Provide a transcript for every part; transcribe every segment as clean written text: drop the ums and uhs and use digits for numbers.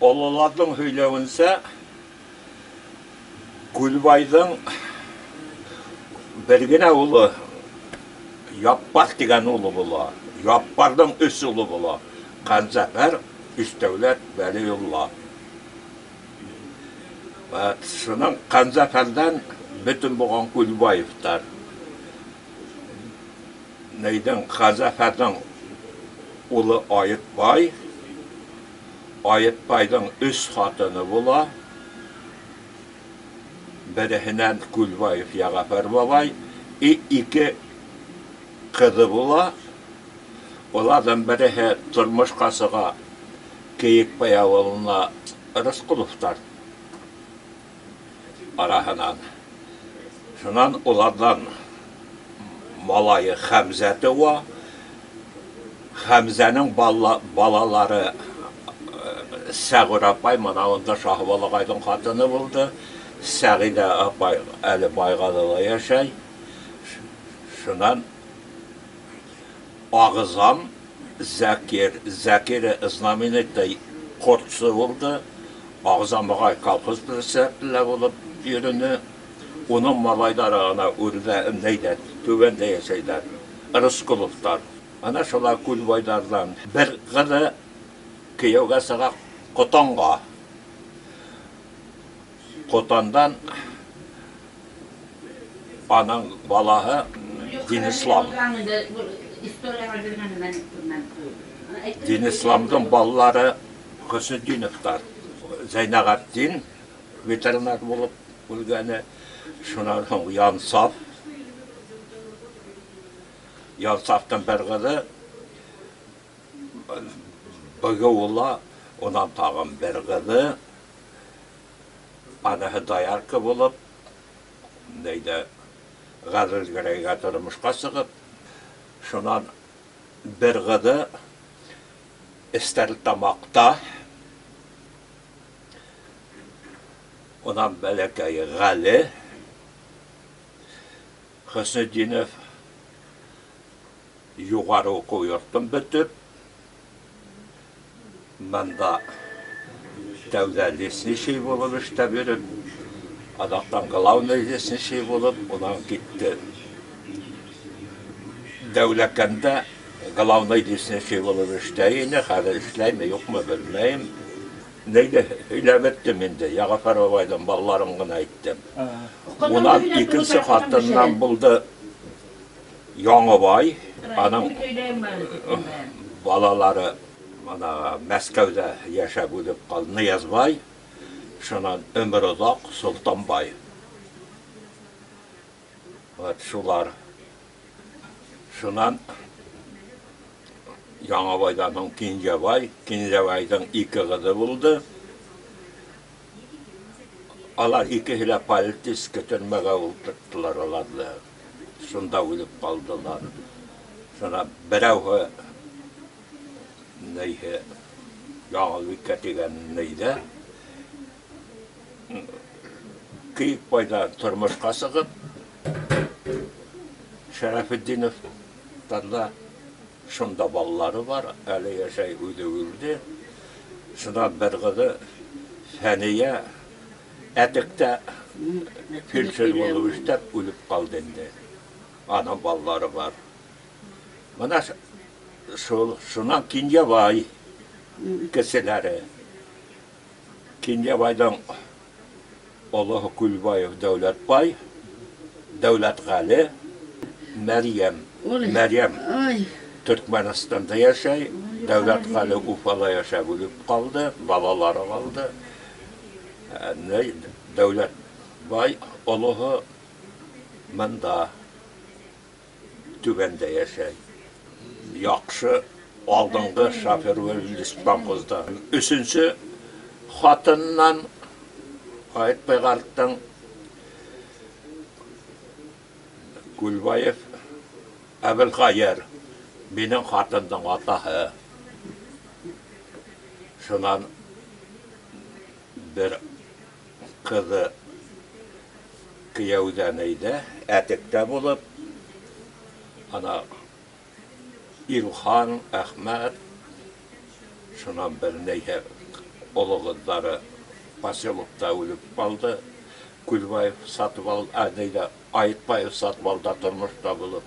Ололарҙың һөйләүенсә, Күлбайҙың бер генә улы Яппар тигән улы була. Яппарҙың өс улы була. Ҡәнзәфәр, Өстәүләт, Вәлиулла. Шунан Ҡәнзәфәрҙән бөтөн булған Күлбаевтар. Нейҙең Ҡәнзәфәрҙең улы Айытбай. Айытбайҙың өс хатыны була. Береһенән Күлбаев Яғәфәр бабай, и ике ҡыҙы була. Уларҙың береһе тормошҡа сыға Кейекбай ауылына Рысҡоловтар араһынан. Шунан уларҙан малайы Хәмзә тыуа. Хәмзәнең балалары Сәғүр апай мына унда Шаһбал ағайҙың хатыны булды. Сәғиҙә апай әле Байғаҙыла йәшәй. Шунан Ағзам Закир, Закиры знаменитый ҡортсо булды. Ағзам ағай колхоз председателе булып йөрөнө. Уның малайҙары ана үрҙә, нейҙә, түбәндә йәшәйҙәр. Рыскуловтар. Ана шулар Күлбайҙарҙан бер ҡыҙы кейәүгә сыға Ҡотанға. Ҡотандан аның балаһы Динислам. Динисламдың балалары Хөснетдиновтар. Зәйнәғәтдин ветеринар булып үлгәне. Шунан һуң Янсаф. Янсафтың бер ҡыҙы БГУ-ла, унан тағын бер ҡыҙы, аныһы доярка булып, нейҙә Ғәҙелгәрәйгә тормошҡа сығып, шунан бер ҡыҙы Эстәрлетамаҡта, унан бәләкәйе Ғәле Хөснетдинов юғары уҡыу йортон бөтөп, мында тәүҙә лесничий булып эшләп йөрөп, аҙаҡтан главный лесничий булып, унан китте. Дәүләкәндә главный лесничий булып эшләй ине, хәҙер эшләйме, юҡмы, белмәйем. Нейҙе һөйләп бөттөм инде, Яғәфәр бабайҙың балаларын ғына әйттем. Унан икенсе хатынынан булды Яңыбай, аның балалары мына Мәскәүҙә йәшәп үлеп ҡалды Ныязбай, шунан өмөр оҙаҡ Солтанбай. Вот шулар. Шунан Яңыбайҙан һуң Кинйәбай, Кинйәбайҙың ике ҡыҙы булды. Алар икеһе лә политический төрмәгә ултырттылар уларҙы. Шунда үлеп ҡалдылар. Шунан берәүһе нейһе Яңылбикә тигән нейҙә Кейекбайҙа тормошҡа сығып, Шәрәфетдиновтарҙа шунда балалары бар, әле йәшәй, үҙе үлде. Шунан бер ҡыҙы Фәниә Әтектә фельдшер булып эшләп үлеп ҡалды инде. Аның балалары бар. Мына шул, шунан Кинйәбай кешеләре. Кинйәбайҙың олоһо Күлбаев Дәүләтбай, Дәүләтғәле, Мәрйәм. Мәрйәм Төркмәнстанда йәшәй, Дәүләтғәле Уфала йәшәп үлеп ҡалды, балалары ҡалды. Дәүләтбай олоһо мында түбәндә йәшәй. Яҡшы алдынғы шофер леспромхозда. Өсөнсө хатынынан Айытбай ҡарттың Күлбаев Әбелхәйер, минең хатындың атаһы. Шунан бер ҡыҙы кейәүҙән әйҙә, Әтектә булып, ана Илхан, Әхмәт, шунан бер нейһә Оло ҡыҙҙары поселокта үлеп ҡалды. Күлбаев сатып алды, нейҙә, Айытбаев сатып алды тормошта булып.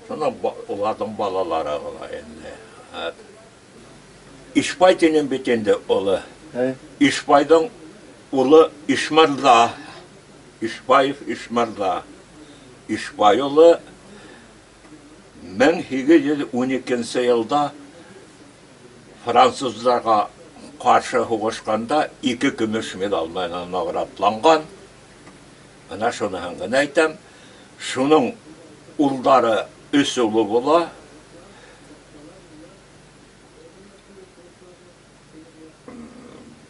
Шунан уларҙың балалары ғына инде. Ишбай тинем бит инде оло. Ишбайҙың улы Ишмырҙа. Ишбаев Ишмырҙа. Ишбай улы 1812 йылда француздарға ҡаршы һуғышҡанда 2 көмөш медаль менән наградланған. Бына шуныһын ғына әйтәм. Шуның улдары 3 улы була.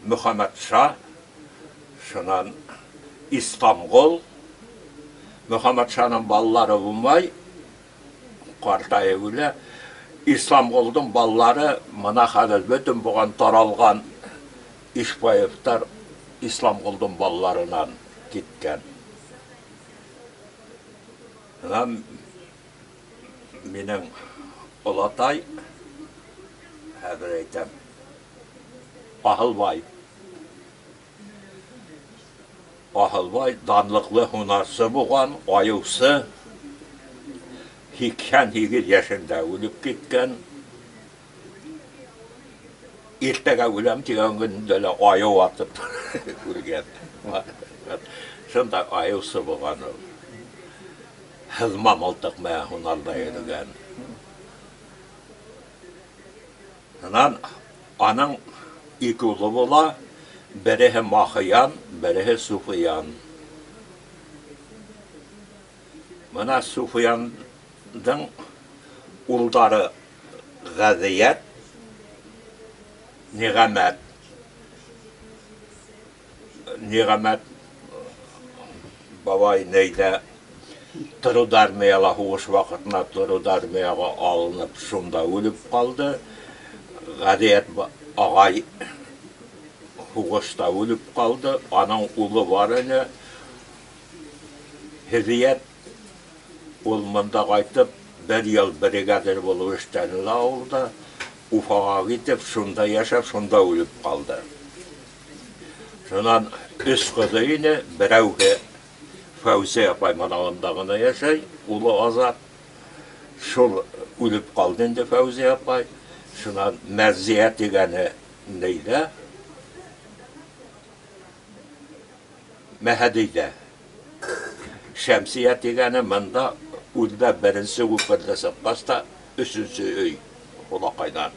Мөхәммәтша, шунан Исламғол. Мөхәммәтшаның балалары булмай, ҡартайып үлә. Исламғолдоң балалары мына хәҙер бөтөн буған таралған Ишбаевтар Исламғолдоң балаларынан киткән. Бына минең олатай, хәҙер әйтәм, Аһылбай. Аһылбай данлыҡлы һунарсы булған, айыусы. 88 йәшендә үлеп киткән. Иртәгә үләм тигән көндә лә айыу атып үлгән. Шунда айыусы булған ул. Һыҙма мылтыҡ менән һунарҙа йөрөгән. Шунан аның 2 улы була. Береһе Махиян, береһе Суфиян. Бына Суфияндың улдары Ғәҙиәт, Ниғәмәт. Ниғәмәт бабай нейҙә Трудармияла һуғыш ваҡытына Трудармияға алынып, шунда үлеп ҡалды. Ғәҙиәт ағай һуғышта үлеп ҡалды. Аның улы бар ине. Һиҙиәт ул мында ҡайтып, бер йыл бригадир булып эшләне лә ауылда. Уфаға китеп, шунда йәшәп, шунда үлеп ҡалды. Шунан 3 ҡыҙы ине, берәүһе Фәүзиә апай мына ғына йәшәй, улы Азат. Шул үлеп ҡалды инде Фәүзиә апай. Шунан Мәрзиә тигәне нейҙә? Мәһәдиҙә. Шәмсиә тигәне мында үҙҙә беренсе күперҙе сыҡҡас та өсөнсө өй Һулаҡайҙан.